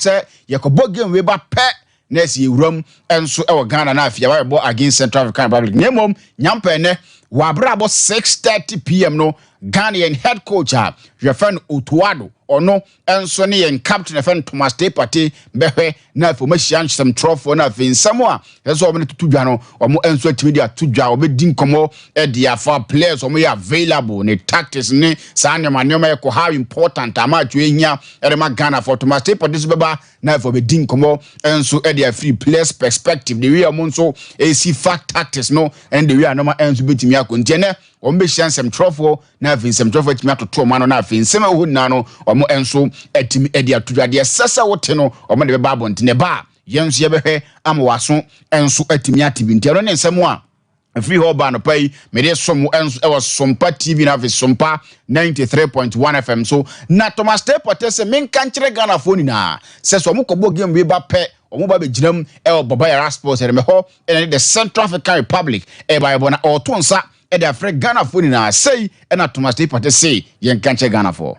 Sɛ yɛkɔbɔ game wei ba pɛ na ɛsɛ yɛwura mu nso wɔ Ghana na afei yɛabɛbɔ against Central African Republic. Na mmom nyampɛ nnɛ wɔ abrabɔ 6:30 pm no, Ghana yɛn head coach a yɛfrɛ no Otto Addo, ɔno nso ne yɛn captain yɛfrɛ no Thomas Partey bɛhwɛ na afei wɔn ahyia nsɛmtwerɛfoɔ, na afei nsɛm a ɛsɛ wɔn tutu dwa no, wɔn nso atumi de ato dwa. Wɔbɛdi nkɔmɔ de afa players wɔn yɛ available ne tactics ne saa nneɛma nneɛma yɛ kɔ, how important ama atwa ehia ɛde ma Ghana for. Thomas Partey nso bɛba na afei wɔbɛdi nkɔmɔ nso de afiri players perspective, the way wɔn nso esi fa tactics no ɛne the way a nneɛma nso bɛtumi akɔ. Nti ɛnɛ wɔn bɛhyia nsɛmtwerɛfoɔ na afei nsɛmtwerɛfoɔ atumi atoto wɔn ano, na afei nsɛm a ɛwɔ hɔ nyinaa no, wɔn nso atumi de ato dwa. Deɛ ɛsɛ sɛ wote no, wɔn de bɛba abɔnten ɛba a yɛn nso yɛbɛhwɛ ama waso nso atumi ate bi. Nti ɛno ne nsɛm a ɛfiri hɔ ba anɔpa yi mede som nso ɛwɔ Sompa TV na afei Sompa 93.1 FM so. Na Thomas Partey sɛ menka nkyerɛ Ghanafoɔ nyinaa sɛ wɔn kɔbɔ game bi ba pɛ, wɔn ba bɛgyina mu ɛwɔ Baba Yara Sports ɛdɛmɛ hɔ ɛna the Central African Republic ɛba ɛbɔ, na ɔreto nsa ɛde afrɛ Ghanafoɔ nyinaa sɛi. Ɛna Thomas Partey se yɛnka nkyerɛ Ghanafoɔ.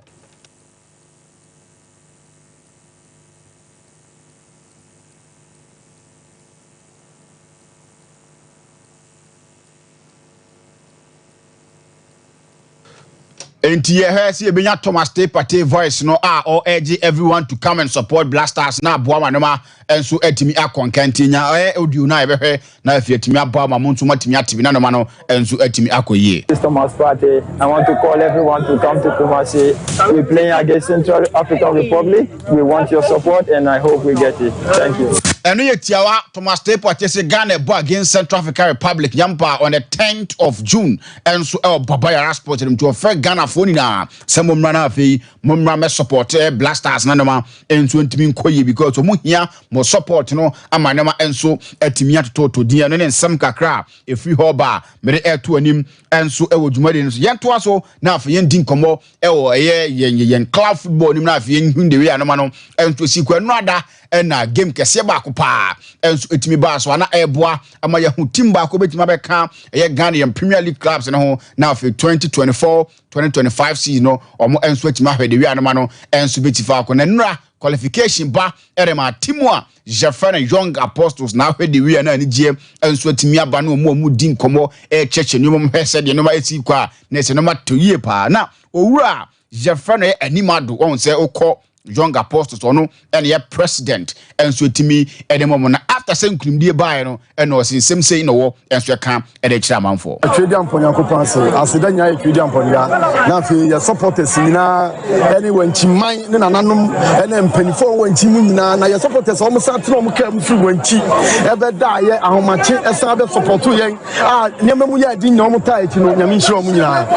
Nti yɛhwɛ sɛ yɛbɛnya Thomas Partey voice no a ɔurge everyone to come and support Black Stars na aboa ma noma nso atumi akɔ nka. Nti nya ɔyɛ audio no a yɛbɛhwɛ na afei atumi aboa ma mo nso moatumi ate bi na noma no nso atumi akɔ yie. Thomas Partey. I want to call everyone to come to Kumasi. We're playing against Central African Republic. We want your support and I hope we get it. Thank you. Ɛno yɛ tiawa. Thomas Partey sɛ Ghana ɛbɔ against Central African Republic yampa on the 10th of June ɛnso ɛwɔ Baba Yara Sports no. Nti ɔfrɛ Ghanafoɔ nyinaa sɛ mommra no, afei mommra mɛ support Black Stars na nneɛma nso ntumi nkɔ yie, because ɔmo hia mo support no ama nneɛma nso atumi atototo din. Ɛno ne nsɛm kakra a ɛfiri hɔ ba a mede ɛto anim nso ɛwɔ dwumadie no so. Yɛntoa so na afei yɛndi nkɔmmɔ ɛwɔ ɛyɛ yɛn club football nim, na afei yɛnhu de wei anoma no nso si kɔ. Ɛno ada ɛna game kɛseɛ baako paa ɛnso ɛtumi baa so ana ɛboa ama yɛho team baako bɛtumi abɛka ɛyɛ Ghana yɛn Premier League clubs no ho, na afei 2024 2025 season no, ɔmo nso atumi ahwɛ de wei anoma no nso bɛti fa akɔ. Na nnura qualification ba ɛde ma team a yɛfrɛ no Young Apostles, na ahwɛ de wia na anigyeɛ nso atumi aba no. Ɔmo a ɔmo di nkɔmmɔ ɛrekyerɛkyerɛ nneɛma mu hwɛ sɛdeɛ nneɛma esi kɔ a na ɛsɛ nneɛma to yie paa. Na owura a yɛfrɛ no Anim Ado, wɔn sɛ wokɔ Young Apostles, ɔno ɛna yɛ president ɛnso etumi ɛde mɔmɔ, na after sɛ nkunimdie baeɛ no, ɛna ɔsi nsɛm sɛyi na ɔwɔ ɛnso ɛka ɛde kyerɛ amanfoɔ. Twedi ampɔ Nyankopɔn ase, aseda nyinaa yɛ twedi ampɔnea. Na afei yɛ supporters nyinaa ɛne Wankyiman ne nananom ɛne mpanimfoɔ a wɔn Wankyi mu nyinaa, na yɛ supporters a wɔn san tena wɔn kaa mu firi Wankyi ɛbɛda yɛ ahomakye ɛsan bɛ support yɛn a nneɛma mu yɛ adi nyinaa, wɔn taa akyi no, Nyame nhyira wɔn nyinaa.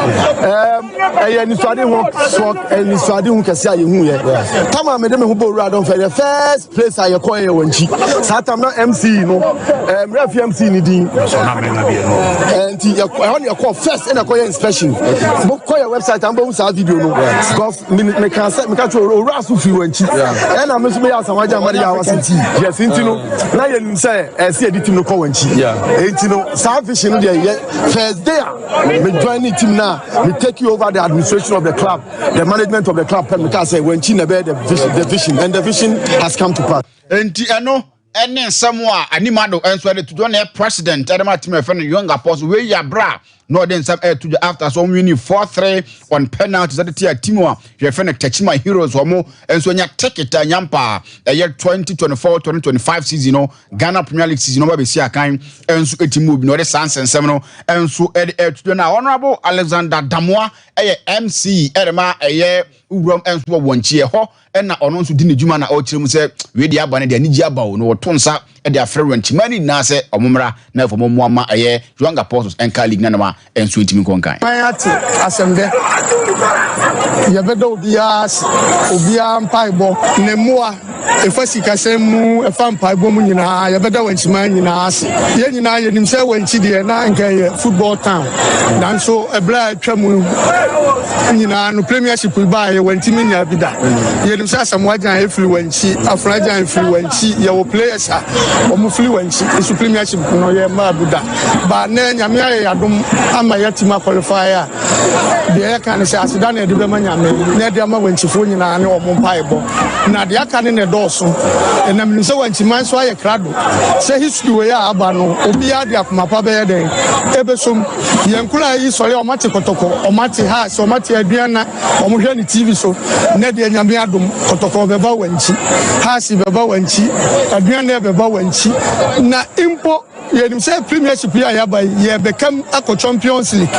Ɛyɛ anisoade ho soɔ, anisoade ho kɛse a yɛhu yɛ tam a mede me ho bɔ Owura Dɔmfɛ. The first place a yɛkɔ yɛ Wankyi saa tam na MC no mmerɛ fi MC ne din nti ɛhɔ ne yɛkɔ first, ɛna ɛkɔyɛ inspection. Mokɔ yɛ website a mobɛhu saa video no, because meka sɛ meka kyerɛ owura so firi Wankyi, ɛna me nso meyɛ Asamoah Amade yɛ awase nti yes, nti no na yɛnim sɛ ɛsɛ yɛde team no kɔ Wankyi. Nti no saa vision no deɛ, yɛ first day a me join ne team na me take over the administration of the club, the management of the club pɛ, meka sɛ Wankyi na ɛbɛyɛ the vision, the vision, and the vision has come to pass. Nti ɛno ɛne nsɛm a Anim Ado nso ɛde to dwa na president ɛde ma team ɛfɛ no Young Apostles. Wei yɛ abira na ɔde nsɛm ɛto dwa after so wɔn win 4-3 on penalties ɛde te a team a yɛfɛ no Techiman Heroes. Wɔn nso anya ticket a nyampa ɛyɛ 2024 2025 season no, Ghana Premier League season no, ɔba bɛsi akan nso eti mu obi na ɔde saa nsɛnsɛm no nso ɛde ɛto dwa. Na Honourable Alexander Damoa ɛyɛ MC ɛde ma ɛyɛ wuram nso wɔ wɔn akyi ɛhɔ, ɛna ɔno nso di ne dwuma na ɔkyerɛ mu sɛ wei deɛ aba no deɛ anigye aba o, na wɔto nsa de afrɛ Wɛnkyima ne nyinaa sɛ ɔmo mmra na afɔ mo mmoa ma ɛyɛ Young Apostles ɛnka league na nama nso ntumi nkɔ nkan. Man ate asɛm dɛ yɛbɛda obiara ase, obiara mpaebɔ ne mmoa ɛfa sikasɛm mu, ɛfa mpaebɔ mu nyinaa, yɛbɛda Wankyiman nyinaa ase. Yɛn nyinaa yɛnim sɛ Wankyi deɛ na nka yɛ football town, nanso ɛberɛ a atwa mu nyinaa no, premiership baa yɛ wantimi nya bi da. Yɛnim sɛ Asamoah Gyan ɛfiri Wankyi, Afena Gyan ɛfiri Wankyi, yɛwɔ players a Wɔn firi Wankyi nso Premiership no yɛ mmaa bi da. Ba nɛ Nyame ayɛ yadom ama yɛatumi aqualify a, deɛ yɛka ne sɛ aseda na yɛde bɛma Nyame na yɛde ama Wankyifoɔ nyinaa ne wɔn mpaebɔ. Na deɛ aka ne na ɛdɔɔso. Ɛna menim sɛ Wankyiman nso ayɛ krado sɛ history wei a aba no, obiara de akoma pa bɛyɛ dɛn? Ɛbɛsom. Yɛn nkoraa yi sɔre a wɔate kɔtɔkɔ, wɔate Hearts, wɔate Aduana, Wɔhwɛ no TV so. Nnɛ deɛ Nyame adom, kɔtɔkɔ bɛba wankyi, Haasi bɛba wankyi, Aduane bɛba wankyi. Na mpo yɛnim sɛ Premiership yi a yɛaba yi, yɛrebɛkam akɔ Champions League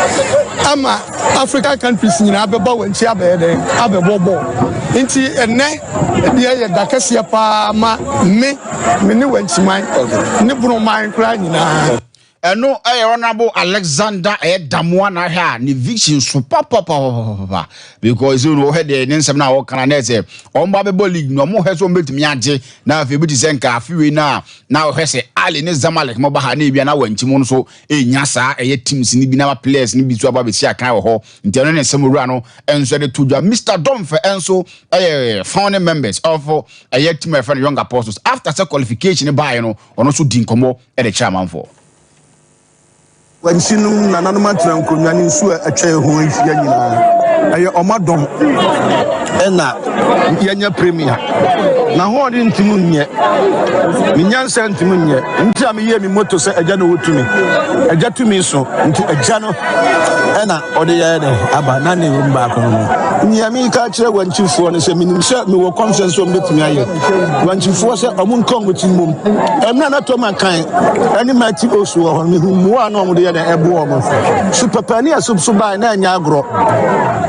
ama African countries nyinaa bɛba wankyi abɛyɛ dɛn, abɛbɔ bɔɔl. Nti ɛnnɛ deɛ yɛ da kɛseɛ paa ma me, me ne Wankyiman ne Bonoman koraa nyinaa. Ɛno yɛ Honourable Alexander ɛyɛ Damoa na ahwɛ a ne vision so papapapapapa because you know wɔhwɛ deɛ ne nsɛm no a wɔka na na ɛsɛ wɔn ba bɛbɔ league no wɔn hwɛ sɛ wɔn bɛtumi agye na afei bi te sɛ nka afe wei na na wɔhwɛ sɛ Ali ne Zamalek mo ba ha na ebia na wɔn akyi mo nso enya saa ɛyɛ teams no bi na players no bi so aba bɛsi akan wɔ hɔ. Nti ɛno ne nsɛm owura no nso de to dwa. Mr Domfe nso ɛyɛ founding members of ɛyɛ team a yɛfrɛ no Young Apostles. After sɛ qualification baeɛ no, ɔno nso di nkɔmmɔ de kyerɛ amanfoɔ. Wankyi nom nananom atena nkonnwa ne nsuo a atwa yɛn ho ahyia nyinaa. Ɛyɛ wɔn adom na yɛanya Premier. N'ahoɔden ntumi nyɛ, ne nyansa ntumi nyɛ. Nti a meyɛɛ me moto sɛ Agya na ɔwɔ tumi. Agya tumi so nti Agya no na ɔde yɛɛ dɛ aba na ne wom baako no no. Nea meka akyerɛ Wankyifoɔ no sɛ menim sɛ mewɔ confidence sɛ wɔbɛtumi ayɛ. Wankyifoɔ sɛ wɔn nka wɔn ti mmom. Mmerɛ na Toma kan ɛne Matthew Osu wɔ hɔ no, mehu mmoa a na wɔde yɛ dɛ ɛboa wɔn. So pɛpɛ ne ɛso so bae na ɛnyɛ agorɔ.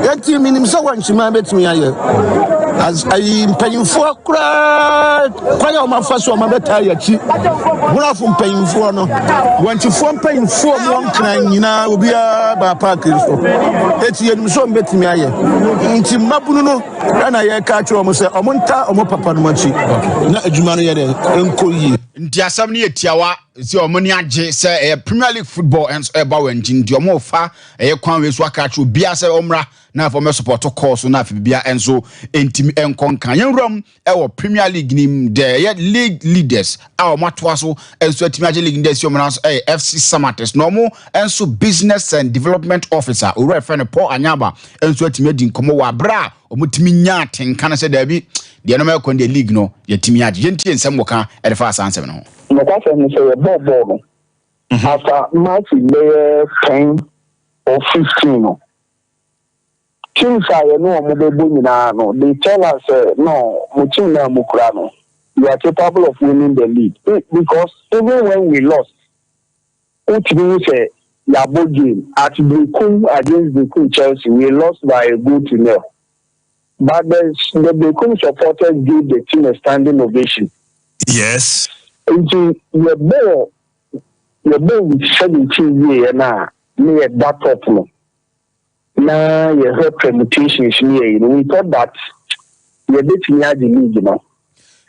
Enti menim sɛ Wankyiman bɛtumi ayɛ. As ayi mpanyinfoɔ koraa kwan a wɔafa so a wɔabɛtaa yɛn akyi. Borafo mpanyinfoɔ no, Wankyifoɔ mpanyinfoɔ a wɔwɔ Nkran nyinaa obiara baa paaki so. Eti yɛnim sɛ wɔbɛtumi ayɛ. Nti mmabunu no ɛna yɛreka akyerɛ wɔn sɛ wɔn ntaa wɔn papa nom akyi na adwuma no yɛ dɛ nkɔ yie. Nti asɛm no yɛ tiawa sɛ wɔn ani agye sɛ ɛyɛ Premier League football nso ɛreba wɔn akyi nti wɔn refa ɛyɛ kwan wei so aka akyerɛ obiara sɛ ɔmmra na afei wɔn support kɔɔ so na afei biribiara nso ntumi nkɔ nka. Yɛn wuram ɛwɔ Premier League nim deɛ ɛyɛ league leaders a wɔn atoa so nso atumi agye league no de asi wɔn nan so ɛyɛ FC Samatex na wɔn nso business and development officer owura ɛfɛ no Paul Anyaba nso atumi adi nkɔmmɔ wɔ abere a wɔtumi nya atenka no sɛ daabi deɛ no ɛkɔ deɛ league no yɛtumi agye. Yɛntie nsɛm wɔka ɛde fa saa nsɛm no ho. Nokwasɛm ne sɛ yɛbɔɔ bɔɔl no after match bɛyɛ 10 or 15 no, teams a yɛne wɔn bɛbɔ nyinaa no, they tell us sɛ no, mo team na mo kura no, you are capable of winning the league, because even when we lost, wotumi hu sɛ yɛabɔ game at Berekum, against Berekum Chelsea, we lost by a goal to nil, but the Berekum supporters gave the team a standing ovation. Nti yɛbɔ week 17 wieɛ no a ne yɛda top no na yɛhwɛ permutations ne yɛyi no, we thought that yɛbɛtumi agye league no.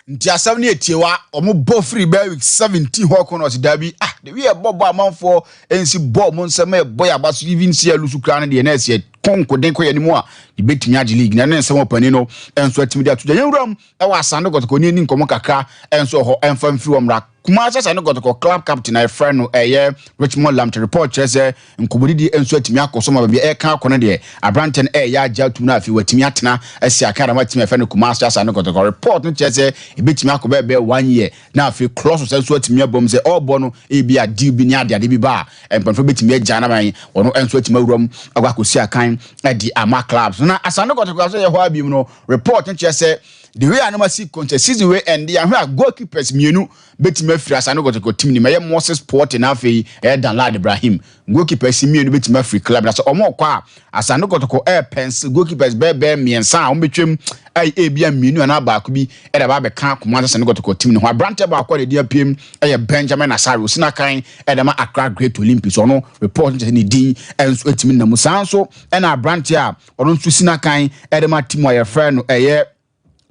Nti asɛm no yɛ tiewa. Ɔmo bɔ firi bɛɛ week 17 hɔ kɔ no, ɔsi daabi, ah, de wi ɛbɔ bɔ amanfoɔ nsi bɔ ɔmo nsɛm ɛbɔ yɛ aba so, even si ɛlu kura no deɛ na ɛsɛ kɔnkoden kɔ yɛ anim a yɛbɛtumi agye league. Na ne nsɛm ɔpanin no nso atumi de ato gya. Yɛn wuram ɛwɔ Asante Kɔtɔkɔ ne ani nkɔmɔ kakra nso wɔ hɔ ɛmfa mfiri wɔn mmra Kumasi. Asante Kɔtɔkɔ club captain a yɛfrɛ no ɛyɛ Richmond Lamptey, report kyerɛ sɛ nkɔmmɔdidi nso atumi akɔ so ma baabi a ɛka akɔ no deɛ, aberanteɛ no ɛyɛ agye atum no, afei watumi atena asi aka dama team a yɛfrɛ no Kumasi Asante Kɔtɔkɔ. Report no kyerɛ sɛ ebɛtumi akɔ bɛɛ one year na afei clause sɛ nso atumi abom sɛ ɔrebɔ no ebi a deal bi ne adeade bi ba a, mpanyinfoɔ bɛtumi agya na man ɔno nso atumi awura mu akɔ akɔsi akan de ama clubs. Na Asante Kɔtɔkɔ so yɛ hɔ abiem no, report no kyerɛ sɛ the way anoma si kɔntɛ season wei ɛnde ahwɛ a, goalkeepers mmienu bɛtumi afiri Asante Kɔtɔkɔ team nim, ɛyɛ Moses Porte na afei ɛyɛ Danlad Ibrahim. Goalkeepers mmienu bɛtumi afiri club na sɛ ɔmo kɔ a, Asante Kɔtɔkɔ ɛɛpɛnse goalkeepers bɛɛbɛɛ mmiɛnsa a wɔn bɛtwam ɛyɛ ebi a mmienu anaa baako bi ɛde aba abɛka Kumasi Asante Kɔtɔkɔ team ne ho. Aberanteɛ baako a ne din apiem ɛyɛ Benjamin Asare Osinakan ɛde ma Accra Great Olympics. Ɔno report kyerɛ sɛ ne din ɛnso ɛtumi nam saa nso. Ɛna aberanteɛ a ɔno nso sinakan ɛde ma team a yɛfrɛ no ɛyɛ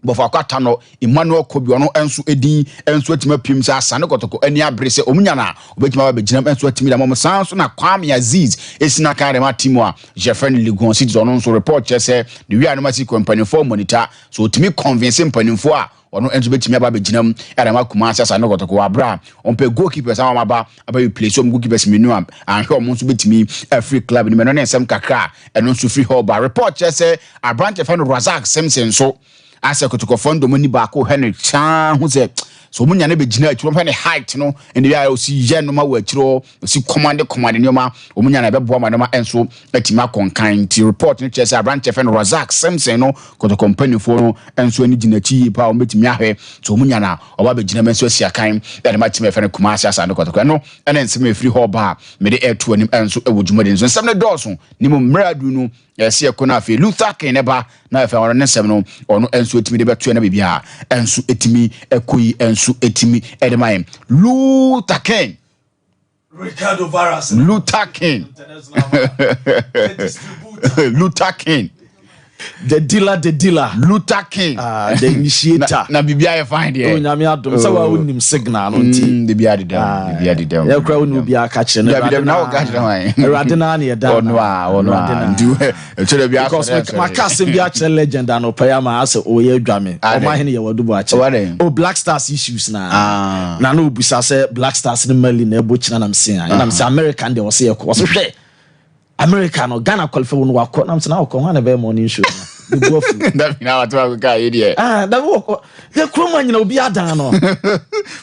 Bɔfakɔ Atanɔ, Emmanuel Kobi, ɔno nso edin nso atumi apiem sɛ Asante Kɔtɔkɔ ani abere sɛ ɔmo nya na ɔbɛtumi aba abɛgyina mu nso atumi da mo. Saa nso na Kwame Aziz esi n'akan de ma team a yɛfrɛ no Legon City. Ɔno nso report kyerɛ sɛ ne wia no ma si kɔ mpanimfoɔ monitor so, ɔtumi convince mpanimfoɔ a. Ɔno nso bɛtumi aba abɛgyina mu ɛde ama Kumasi Asante Kɔtɔkɔ wɔ abere a ɔmpɛ goalkeepers ama wɔn aba aba replace wɔn goalkeepers mmienu a anhwɛ wɔn nso bɛtumi afiri club no mu. Ɛno ne nsɛm kakra a ɛno nso firi hɔ ba. Report kyerɛ sɛ aberante fɛ no Razak Simpson nso asɛ Kɔtɔkɔfoɔ ndɔm ani baako hwɛ no kyaa ho sɛ so wɔn nya no bɛgyina akyire, wɔn hwɛ ne height no ɛna bi a ɔsi yɛ nneɛma wɔ akyire hɔ, ɔsi kɔmande kɔmande nneɛma, wɔn nya no ɛbɛboa ma nneɛma nso atumi akɔ nkan. Nti report no kyerɛ sɛ aberanteɛ fɛ no Razak Simpson no, Kɔtɔkɔ mpanimfoɔ no nso ani gyina akyi yie paa. Wɔn bɛtumi ahwɛ so wɔn nya no a ɔba bɛgyina mu nso asi akan ɛde ma team ɛfɛ no Kumasi Asante Kɔtɔkɔ. Ɛno ɛne nsɛm a ɛfiri hɔ ba a mede ɛto anim nso ɛwɔ dwumadi nso. Nsɛm no dɔɔso ne mu mmerɛ adu no ɛsɛ ɛkɔ no. Afei Luther King ne ba na afei ɔno ne nsɛm no ɔno nso ɛtumi de bɛto ɛna biribi a ɛnso ɛtumi ɛkɔ yi nso ɛtumi ɛde ma yɛn. Luther King. Ricardo Varas. Luther King, Luther King. The dealer, the dealer. Luther King. The initiator. Na biribi ayɛ fine deɛ. O Nyame adom sɛ wa wonim signal no nti. Biribi adedam, biribi adedam. Yɛ kura wo ne obi aka kyerɛ no. Dabi dabi, na wo ka kyerɛ hwan? Awurade naa ne yɛda. Ɔno a, ɔno a, nti ɛkyerɛ bi asɔre. Because maka asɛm bi akyerɛ legend anɔpa yi ama asɛ ɔyɛ adwa me. Ɔma hene yɛ wadu bɔ akyɛ. O Black Stars issues na. Na na obusa sɛ Black Stars ne Mali na ɛbɔ kyina nam se a. Ɛnam sɛ America deɛ ɔsɛ yɛkɔ. Ɔsɛ hwɛ. America no, Ghana qualify no wakɔ nam sɛ na ɔkɔ hɔ na ɛbɛyɛ morning show no ne bu afu. Dabi na wato akɔ kaa yi deɛ. Ah, dabi wɔkɔ yɛ kurom a nyina obi adan no.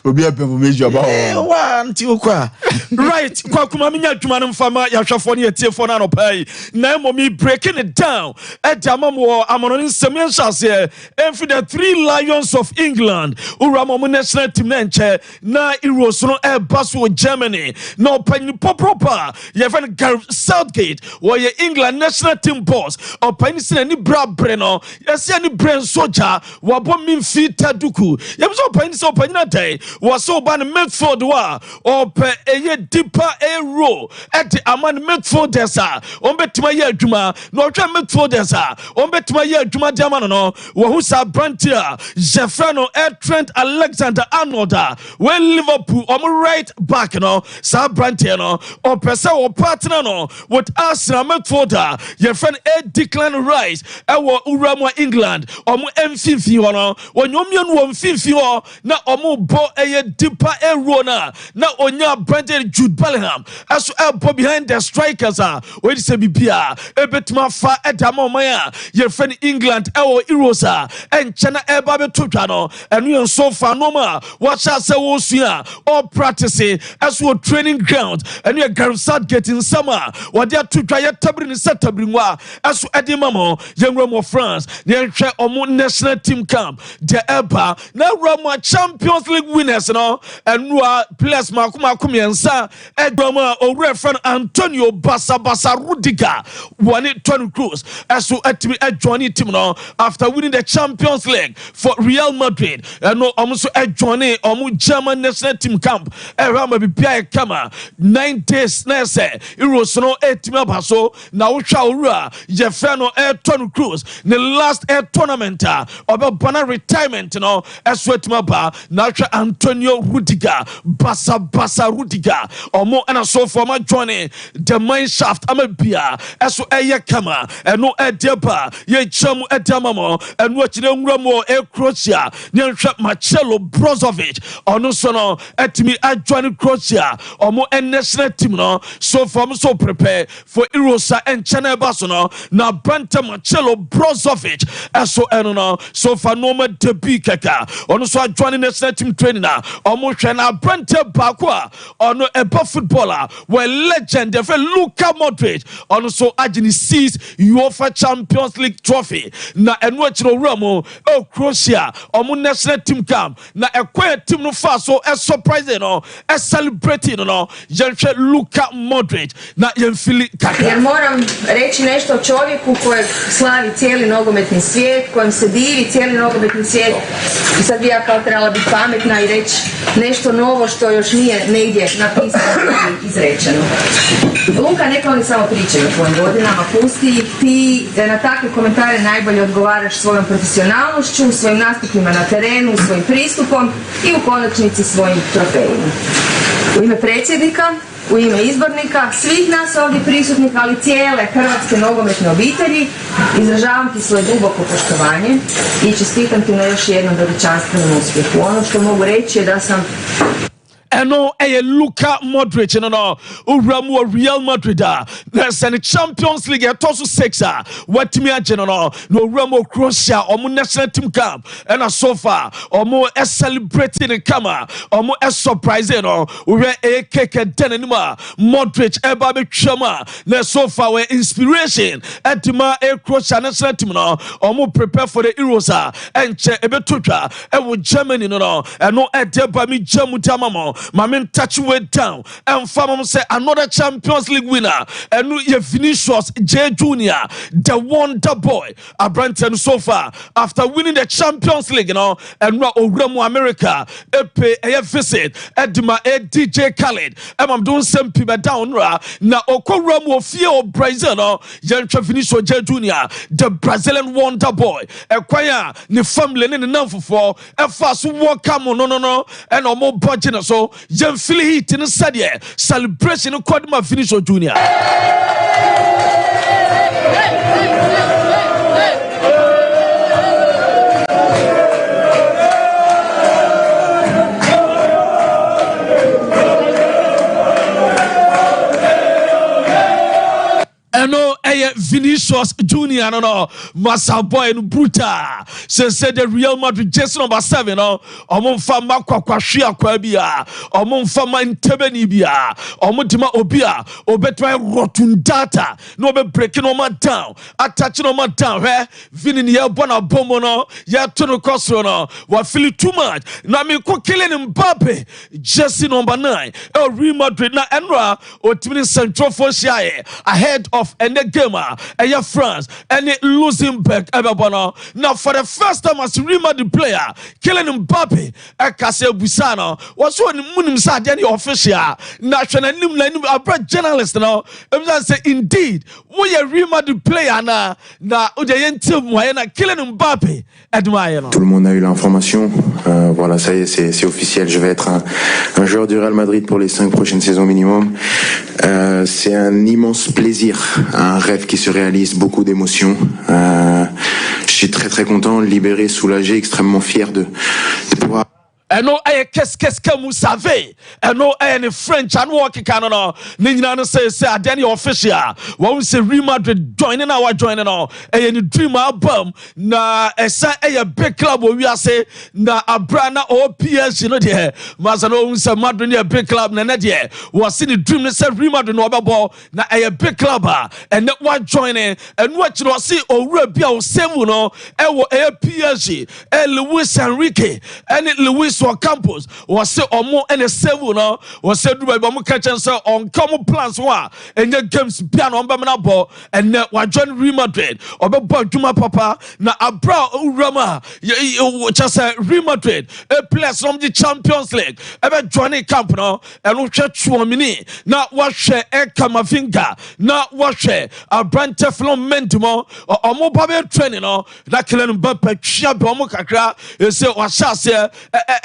Obi apɛ information ɔba hɔ. Wa nti wokɔ a right kwakuma menya adwuma no mfa ma yɛahwɛfoɔ ne yɛtiefoɔ no anɔpa yi, na mmom me breaking it down ɛde ama mo wɔ amono ne nsɛm. Yɛnhyɛ aseɛ ɛmfiri the Three Lions of England wowura ma ɔmo national team na nkyɛ na Euros no ɛreba so wɔ Germany, na ɔpanyin pɔpɔpɔ a yɛfrɛ no Gareth Southgate, wɔyɛ England national team boss. Ɔpanyin si n'ani bere abere no yɛsi ani bere nso gya wabɔ mimfi taduku. Yɛbi sɛ ɔpanyin sɛ ɔpanyin adan wɔsɛ ɔba no midfield hɔ a ɔpɛ ɛyɛ deeper ɛyɛ role ɛde ama no midfielders a wɔn bɛtumi ayɛ adwuma, na ɔhwɛ midfielders a wɔn bɛtumi ayɛ adwuma de ama no, wɔho saa aberante a yɛfrɛ no Trent Alexander Arnold a wɔyɛ Liverpool ɔmo right back no. Saa aberanteɛ no ɔpɛ sɛ ɔpartner no with Arsenal midfielder yɛfrɛ no Declan Rice ɛwɔ wura mu a England ɔmo mfimfini hɔ no. Wɔnyɛ mmienu wɔ mfimfini hɔ na ɔmo bɔ ɛyɛ deeper ewuro no a na onya aberante Jude Bellingham ɛso ɛbɔ behind the strikers a wɔyɛ sɛ biribi a ɛbɛtumi afa ɛda ama ɔman a yɛfrɛ no England ɛwɔ Euros a ɛnkyɛ na ɛba bɛto dwa no. Ɛno yɛ nso fa nneɛma a wɔahyɛ sɛ wɔresua a ɔpractice ɛso wɔ training ground. Ɛno yɛ Gareth Southgate nsɛm a wɔde ato dwa. Yɛ tabiri ne sɛ tabiri nwa ɛso ɛde ma mo. Yɛnwura mu wɔ France na yɛnhwɛ ɔmo national team camp deɛ ɛba na awura mu a Champions League winners no. Ɛnua players mako mako mmiɛnsa ɛdwa mu a owura fɛ no Antonio Basabasa Rudiger, wɔne Toni Kroos ɛso ɛtumi ɛjoin team no after winning the Champions League for Real Madrid. Ɛno ɔmo nso ɛjoin ɔmo German national team camp. Ɛhwɛ ama biribiara yɛ kama. 9 days na ɛsɛ Euros no ɛtumi aba so, na wohwɛ a owura yɛfrɛ no Toni Kroos ne last air tournament a ɔbɛbɔ na retirement no ɛso atumi aba. Na ahwɛ Antonio Rudiger, Basabasa Rudiger, ɔmo ɛna sofoɔ ma join the Mannschaft ama bia ɛso ɛyɛ kama. Ɛno ɛdeɛ ba yɛkyɛ mu ɛde ama mo. Ɛno akyi no nwura mu wɔ Croatia ne yɛnhwɛ Marcelo Brozovic. Ɔno nso no ɛtumi ajoin Croatia ɔmo national team no so far. Ɔmo so prepare for Euros a ɛnkyɛn na ɛba so no, na aberante Marcelo Brozovic ɛso ɛno no so far nneɛma debi kɛkɛ. Ɔno nso ajoin national team training a ɔmo hwɛ. Na aberante baako a ɔno ɛbɔ football a wɔ legend yɛfrɛ Luka Modric, ɔno nso agye ne six UEFA Champions League trophy. Na ɛno akyerɛ owura mu ɛwɔ Croatia ɔmo national team camp na ɛkwan yɛ team no fa so ɛsurprise no, ɛcelebrate no. Yɛnhwɛ Luka Modric na yɛmfili kakra. Jer moram reći nešto o čovjeku kojeg slavi cijeli nogometni svijet, kojem se divi cijeli nogometni svijet, i sad bi ja kao trebala biti pametna i reći nešto novo što još nije negdje napisano ili izrečeno. Luka, neka oni samo pričaju o tvojim godinama, pusti ih, ti na takve komentare najbolje odgovaraš svojom profesionalnošću, svojim nastupima na terenu, svojim pristupom i u konačnici svojim trofejima. U ime predsjednika U ime izbornika, svih nas ovdje prisutnih, ali cijele hrvatske nogometne obitelji, izražavam ti svoje duboko poštovanje i čestitam ti na još jednom veličanstvenom uspjehu. Ono što mogu reći je da sam Ɛno yɛ Luka Modric no no owura mu wɔ Real Madrid a na sɛ ne Champions League ɛtɔ so 6 a watumi agye no no na owura mu wɔ Croatia ɔmo national team camp ɛna so far ɔmo celebrate ne kama, ɔmo surprise no. Wohwɛ ɛyɛ cake ɛda n'anim a Modric ɛba bɛtwa mu a, na so far wɔ inspiration ɛde ma ɛyɛ Croatia national team no. Ɔmo prepare for the Euros a ɛnkyɛ ɛbɛto twa ɛwɔ Germany no. Ɛno ɛde ba mi gya mu di ama mo. Maame touch way down ɛnfa mo sɛ another Champions League winner, ɛno yɛ Vinicius J Junior, the wonder boy. Aberanteɛ no, so far after winning the Champions League no, ɛno a owura mu America epe ɛyɛ visit ɛde ma ɛ DJ Khaled ɛma do nsɛm pii bɛda ɔnora na ɔkɔwura mu ofie wɔ Brazil no. Yɛntwɛ Vinicius J Junior, the Brazilian wonder boy, ɛkwan a ne family ne ne nam fofoɔ ɛfa so wɔka mu no ɛna ɔmo bɔ gye ne so. Yɛmfili heat no sɛdeɛ celebration no kɔde ma Vinicius Junior. Ɛno ɛyɛ Vinicius Junior no, masa boy no brutal sɛ the Real Madrid jersey number 7 no, ɔmo nfa ma kwakwahwe akwa bi a, ɔmo nfa ma ntɛbɛni bi a, ɔmo de ma obi a obɛtuma rotundata na ɔbɛ break na ɔma down atakye na ɔma down. Hwɛ Vini ni yɛbɔ na bɔ mu no, yɛto no kɔ soro no, wafili too much. Na meko Kylian Mbappe, jersey number 9 ɛwɔ Real Madrid, na ɛnora otimi ne nsɛntwerɛfoɔ hyiaeɛ ahead of ɛnɛ game a ɛyɛ France ɛne Luxembourg ɛbɛbɔ no. Na for the first time as Real Madrid player, Kylian Mbappe ɛka sɛ ebusa no wɔso wɔn mu nim sɛ adeɛ no yɛ official. Na hwɛ n'anim abɛ journalist no ebisa sɛ indeed woyɛ Real Madrid player na o de yɛn ti mu ayɛ na Kylian Mbappe ɛdum ayɛ no. Tout le monde a eu l'information. Voilà, ça y est, c'est officiel. Je vais être un joueur du Real Madrid pour les 5 prochaines saisons minimum. C'est un immense plaisir, un rêve qui se réalise, beaucoup d'émotions. Je suis très très content, libéré, soulagé, extrêmement fier de pouvoir Ɛno ɛyɛ kɛsikɛsikɛ mu save, ɛno ɛyɛ ne French ano wɔkeka no ne nyinaa no sɛ adeɛ no yɛ official. Wɔn sɛ Real Madrid join no a wajoin no, ɛyɛ ne dream album na ɛsɛ ɛyɛ big club wɔ wiase. Na abira na ɔwɔ PSG no deɛ masa no, ohun sɛ Madrid yɛ big club, na ɛnɛ deɛ wɔsi ne dream no sɛ Real Madrid na ɔbɛbɔ na ɛyɛ big club a ɛnɛ wajoin. Ɛno akyi no, ɔsi owura bi a ɔsɛmu no ɛwɔ ɛyɛ PSG, ɛ Luis Enrique ɛne Luis Campos, wɔse ɔmo ɛna save no. Wɔsɛ duru baabi ɔmo ka kyɛn sɛ ɔnka ɔmo plans ho a ɛnyɛ games bia na ɔmo bɛmena bɔ. Ɛnɛ wajoin Real Madrid, ɔbɛbɔ adwuma papa. Na abira owura mu a kyɛ sɛ Real Madrid e players na ɔmo gye Champions League ɛbɛ join camp no, ɛno hwɛ Tchouameni na wahwɛ Camavinga na wahwɛ aberante Ferland Mendy mo, ɔmo ba bɛ training no na Kylian Mbappe twia bɛ ɔmo kakra ɛsɛ wahyɛ aseɛ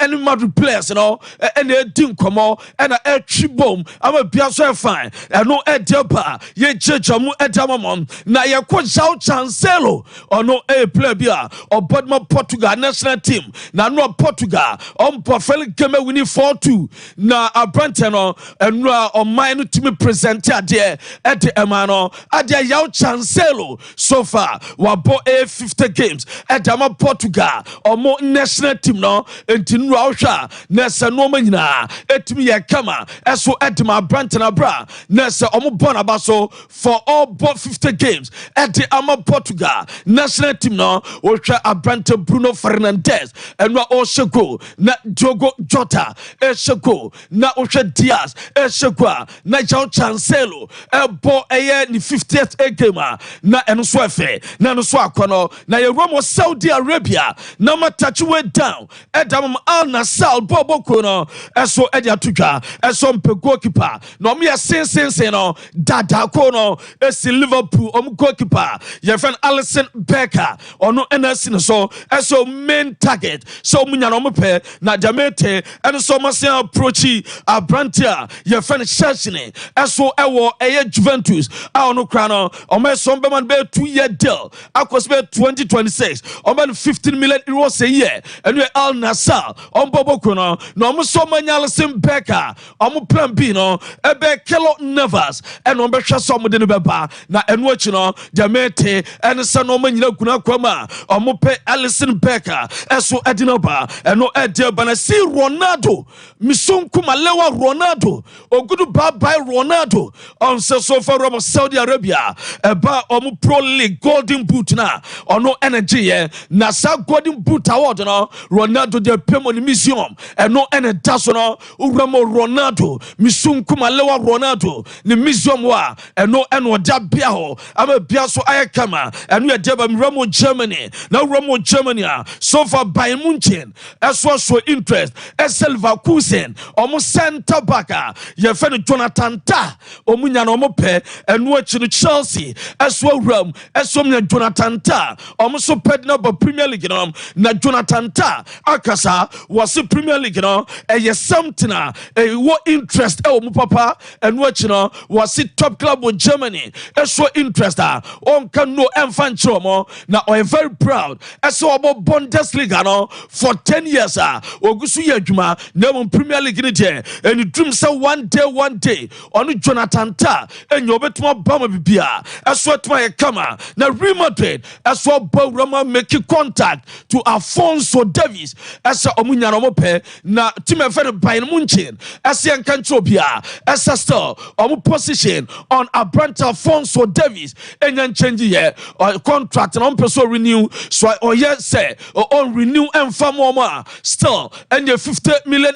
ɛne Madrid players no ɛna ɛdi nkɔmɔ ɛna ɛtwi bom ama bia so ɛfan. Ɛno ɛde ba yɛgyagya mu ɛde ama mɔ. Na yɛkɔ João Cancelo, ɔno ɛyɛ player bi a ɔbɔ ma Portugal national team na ano Portugal ɔmpɔ friendly game win 4-2, na aberante no ɛno a ɔman no tumi present adeɛ ɛde ɛma no adeɛ. João Cancelo so far wabɔ ɛyɛ 50 games ɛde ama Portugal ɔmo national team no. Nti nnura wohwɛ a, na ɛsɛ nneɛma nyinaa ɛtumi yɛ kama ɛso ɛde ma aberante no abra na ɛsɛ ɔmo bɔ n'aba so for all bɔ 50 games ɛde ama Portugal national team no. Wohwɛ aberante Bruno Fernandes, ɛno a ɔhyɛ goal, na Diogo Jota ɛhyɛ goal, na wohwɛ Diaz ɛhyɛ goal a, na João Cancelo ɛbɔ ɛyɛ ne 50th game a, na ɛno nso ɛfɛ na ɛno nso akɔ no. Na yɛwura mu Saudi Arabia na ma touch way down ɛda ma. Al Nassr bɔɔbɔ kuo no ɛso ɛde ato dwa ɛso mpɛ goalkeeper na ɔmo yɛ sensensen no dadaako no esi Liverpool ɔmo goalkeeper yɛfrɛ no Alisson Becker, ɔno ɛna asi ne so ɛsɛ main target sɛ ɔmo nya no ɔmo pɛ. Na gyamete ɛno sɛ ɔmo asen approach aberante a yɛfrɛ no Szczesny ɛso ɛwɔ ɛyɛ Juventus a ɔno kora no ɔmo ɛsɛ ɔmo bɛma no bɛyɛ 2-year deal akɔ so bɛyɛ 2026, ɔmo bɛ no €15 million a year. Ɛno yɛ Al Nassr ɔmo bɔ bɔko no na ɔmo nso ɔmo anya Alisson Becker. Ɔmo plan B no ɛbɛ Keylor Navas ɛna ɔmo bɛhwɛ sɛ ɔmo de no bɛba. Na ɛno akyi no, gyamete ɛne sɛ na ɔmo nyina guna kwam a ɔmo pɛ Alisson Becker ɛso ɛde no ba. Ɛno ɛde ba na si Ronaldo misonku malewa Ronaldo ogudu bye Ronaldo ɔnsɛ so fa rɔmɔ Saudi Arabia ɛba ɔmo Pro League Golden Boot na ɔno ɛna gyeeɛ. Na saa Golden Boot award no, Ronaldo de apem wɔ ne museum, ɛno ɛna da so no. Wura mu Ronaldo misonku malewa Ronaldo ne museum hɔ a ɛno ɛna ɔde abea hɔ ama bia so ayɛ kama. Ɛno yɛ deɛ ba mwura mu Germany. Na wura mu Germany a, so far Bayern Munchen ɛso aso interest ɛsɛ Leverkusen ɔmo center back a yɛfɛ no Jonathan Tah, ɔmo nya na ɔmo pɛ. Ɛno akyi no, Chelsea ɛso awura mu ɛso nya Jonathan Tah, ɔmo nso pɛ de no ba Premier League no. Na Jonathan Tah akasa wɔse Premier League no ɛyɛ something a ɛwɔ interest ɛwɔ mu papa. Ɛno akyi no, wɔse top club wɔ Germany ɛso interest a ɔnka no ɛmfa nkyerɛ ɔmo. Na ɔyɛ very proud ɛsɛ ɔbɔ Bundesliga no for 10 years a ogu so yɛ adwuma, na mmom Premier League no deɛ ɛne drum sɛ one day, one day ɔno Jonathan Tah ɛnya ɔbɛtumi aba ma bibia ɛso atumi ayɛ kama. Na Real Madrid ɛso aba wura mu make contact to Alphonso Davies ɛsɛ ɔmo nya no ɔmo pɛ. Na team ɛfɛ no Bayern Munchen ɛsɛ yɛnka nkyerɛ obia ɛsɛ still ɔmo position on aberante Alphonso Davies ɛnya nkyɛngye yɛ contract na ɔmpɛ sɛ renew so. Ɔyɛ sɛ ɔn renew ɛmfa mu ɔmo a still ɛnyɛ €50 million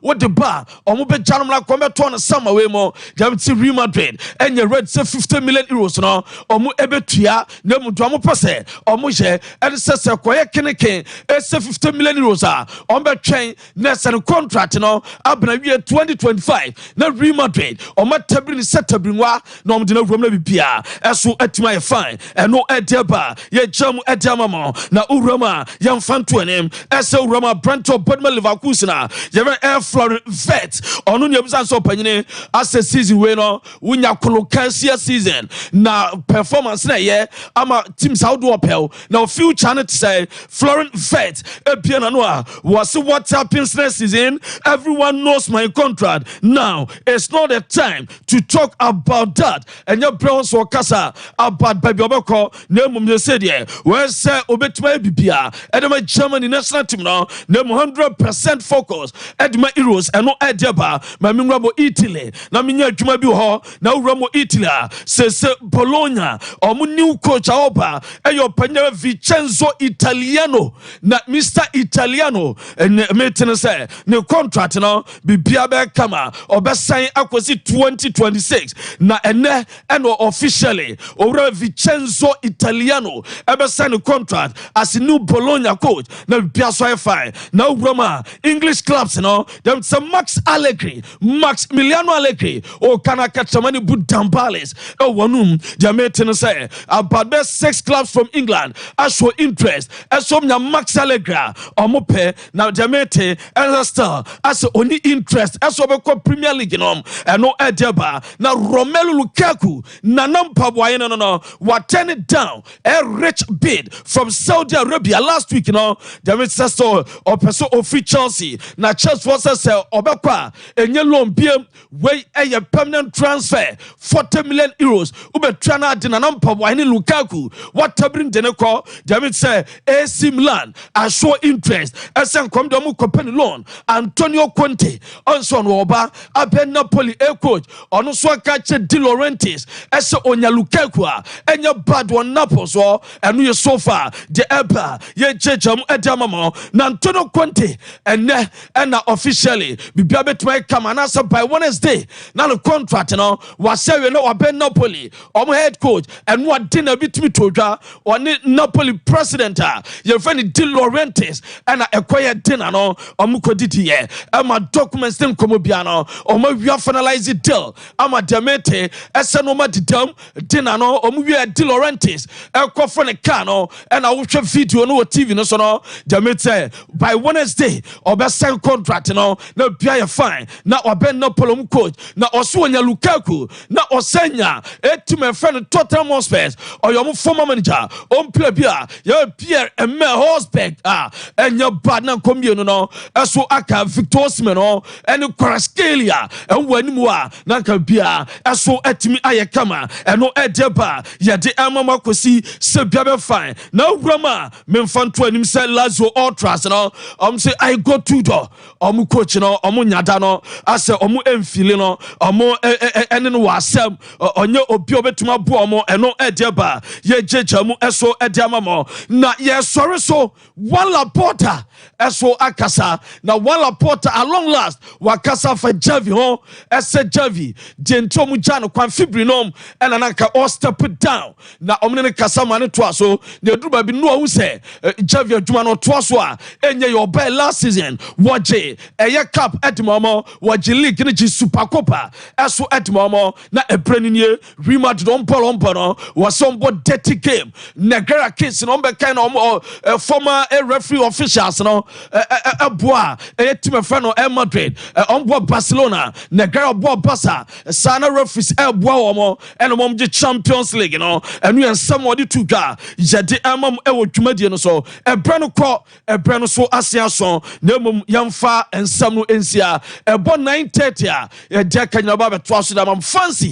wode ba ɔmo bɛgya no na kɔn bɛtɔ no sama wei mu. Gyam ti Real Madrid ɛnyɛ ready sɛ €50 million no ɔmo ɛbɛtua, na emu do ɔmo pɛ sɛ ɔmo yɛ ɛne sɛ kɔyɛ keneken ɛsɛ €50 million a ɔmo bɛtwɛn na ɛsɛ no contract no abena wie 2025 na Real Madrid ɔmo atabiri ne sɛ tabirinwa na ɔmo de no awuram na bibia ɛso atumi ayɛ fine. Ɛno ɛde ba yɛgya mu ɛde ama mo. Na owuram a yɛmfa nto anim ɛsɛ owuram a aberante ɔbɔdema Leverkusen a yɛbɛ ɛyɛ Florian Wirtz, ɔno nea ebisa sɛ ɔpanyini asɛ season wei no wonya kolokansia season na performance na ɛyɛ ama teams ahodoɔ pɛw na future no te sɛ. Florian Wirtz ebie n'ano a wɔse, "What happens next season? Everyone knows my contract now. It's not the time to talk about that." Ɛnyɛ brɛ ho so ɔkasa about baabi ɔbɛkɔ, na mmom yɛ sɛ deɛ wɔyɛ sɛ obɛtumi ayɛ bibia ɛde ma Germany national team no, na mu 100% focus ɛde ma Euros. Ɛno ɛde ba ma menwura mɔ Italy na menya adwuma bi wɔ hɔ. Na wowura mɔ Italy a, sese Bologna ɔmo new coach a ɔba ɛyɛ ɔpanyɛ Vincenzo Italiano. Na Mr Italiano ɛnɛ metene sɛ ne contract no bibia bɛyɛ kama, ɔbɛsan akɔsi 2026. Na ɛnɛ ɛna officially owura Vincenzo Italiano ɛbɛsan ne contract as new Bologna coach na bibia so ayɛ fine. Na owura mu a, English clubs no dem sɛ Max Allegri, Max Miliano Allegri ɔka kakyɛma ne bu dambales ɛwɔ nom. Deɛ mete no sɛ about bɛ six clubs from England ahyɛ interest ɛso nya Max Allegri a ɔmo pɛ. Na deɛ mete ɛsɛ still asɛ ɔni interest ɛsɛ ɔbɛkɔ Premier League no. Ɛno ɛdeɛ ba na Romelu Lukaku nana mpaboaeɛ no wa turn it down a rich bid from Saudi Arabia last week no. Deɛ mete sɛ sɛ ɔpɛ sɛ ɔfiri Chelsea na Chelsea fɔ sɛ ɔbɛkɔ a ɛnyɛ loan biem, wei ɛyɛ permanent transfer, €40 million wobɛtua no ade. Nana mpaboaeɛ ne Lukaku watabiri de ne kɔ. Deɛ mete sɛ AC Milan asoɔ interest ɛsɛ nkɔm deɛ ɔmo kɔpɛ ne loan. Antonio Conte ɔnso ɔno ɔba abɛ Napoli a coach, ɔno nso aka kyerɛ De Laurentiis ɛsɛ onya Lukaku a ɛnyɛ bad wɔ Naples hɔ. Ɛno yɛ so far deɛ ɛba yɛgyegya mu ɛde ama ma. Na Antonio Conte ɛnɛ ɛna officially biribia bɛtumi ayɛ kama anaasɛ by Wednesday na ne contract no wahyɛ wie na wabɛ Napoli ɔmo head coach. Ɛno ade na bi tumi to dwa ɔne Napoli president a yɛfrɛ no De Laurentiis ɛna ɛkɔyɛ Ɛyɛ dinner no ɔmo kɔ didiɛ ɛma documents ne nkɔmɔ bia no, ɔmo awia finalize deal ama dɛmete ɛsɛ no ɔmo adedam dinner no. Ɔmo wie, De Laurentiis ɛkɔfo ne car no, ɛna wohwɛ video no wɔ TV no so no, dɛmete by Wednesday ɔbɛsɛn contract no na bia yɛ fine na ɔbɛn Napoli mu coach. Na ɔso wɔnya Lukaku na ɔsɛn nya etim ɛfɛ no Tottenham Hotspurs, ɔyɛ ɔmo former manager, ɔmpere bi a yɛ Pierre Emile Højbjerg a ɛnyɛ bad na nkɔm mmienu no ɛso aka Victor Osimhen no ɛne Kvaratskhelia ɛwɔ anim a na nka bia ɛso ɛtumi ayɛ kama. Ɛno ɛdeɛ ba yɛde ɛma mo akɔsi sɛ bia bɛ fine na awura mu a memfa nto anim sɛ Lazio Ultras no, ɔmo sɛ Igor Tudor, ɔmo coach no, ɔmo nyada no asɛ ɔmo ɛmfili no, ɔmo ɛne no wɔ asɛm, ɔnyɛ obi a ɔbɛtumi aboa ɔmo. Ɛno ɛdeɛ ba yɛgyegya mu ɛso ɛde ama mo. Na yɛsɔre so, Joan Laporta ɛso akasa, na Joan Laporta at long last wakasa fa Xavi ho, ɛsɛ Xavi deɛ nti ɔmo gya no kwan fibiri nom ɛna nanka ɔ down na ɔmo ne ne kasa ma ne toa so. Na eduru baabi no, ɔho sɛ Xavi adwuma no ɔtoa so a ɛnyɛ yɛ. Ɔbɛɛ last season wɔgye ɛyɛ cup ɛde ma ɔmo, wɔgye league ne gye Super Copa ɛso ɛde ma ɔmo. Na ɛbrɛ no nie, Real Madrid ɔmpɔ ɔmpɔ no wɔsɛ ɔmbɔ dirty game. Negreira case no, ɔmbɛkan na ɔmo former referee officials no ɛboa ɛyɛ team ɛfɛ no Real Madrid, ɔmboa Barcelona. Negreira ɔboa Barca saa na referees ɛboa wɔn ɛna wɔn gye Champions League no. Ɛno yɛ nsɛm wɔde to dwa yɛde ɛma mu ɛwɔ dwumadie no so. Ɛbrɛ no kɔ, ɛbrɛ no so ase aso, na mmom yɛmfa nsɛm no nsia. Ɛbɔ 9:30 a yɛde aka nyina ba bɛtoa so da mam fancy.